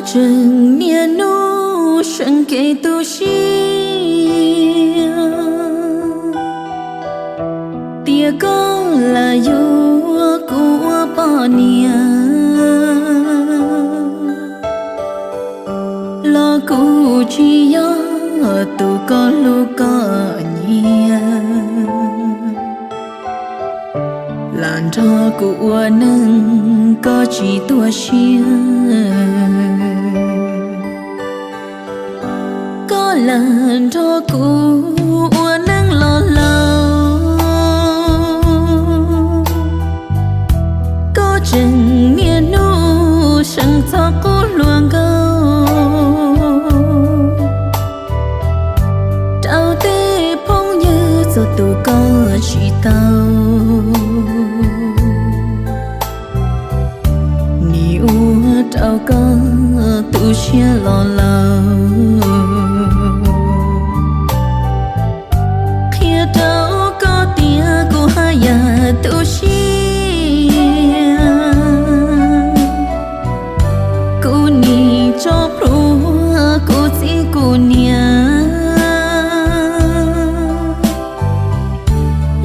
Tseem niaj hnub seev kev tu siab, tias koj lam yuav kuv ua poj niam, los kuv tsis yog tus koj hlub koj nyiam. Lam nrog kuv ua neej koj tsis tuag siab, koj lam nrog kuv ua neej los laus. Koj tseem niaj hnub seev txog qub hluas nkauj, rau tej phooj ywg txhua tus koj tsis tau, nim ua rau koj tu siab los laus. Qhia rau koj tias kuv haj yam tu siab, kuv nim tso plhuav kuv txiv kuv niam,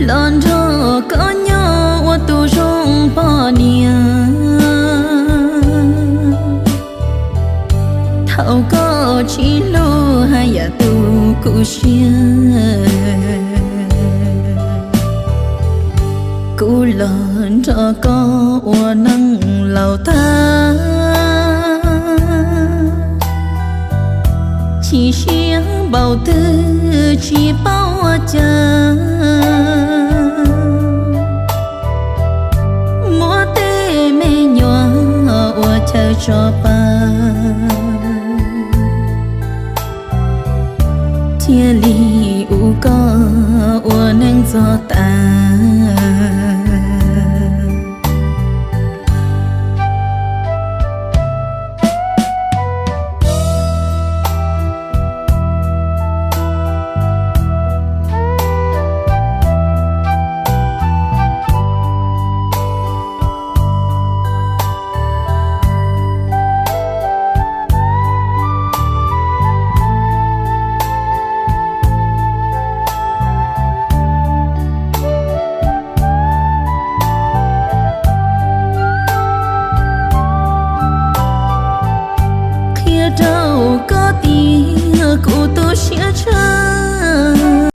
los nrog koj nyob ua tus zoo poj niam. Thaum koj tsis hlub haj yam tu kuv siab, kuv los nrog koj ua neej laus tag. Chim siab npaum twg tsis paub ua cas, muab tej me nyuam ua chaw tso pab, thiaj li ua koj ua neej txog tas.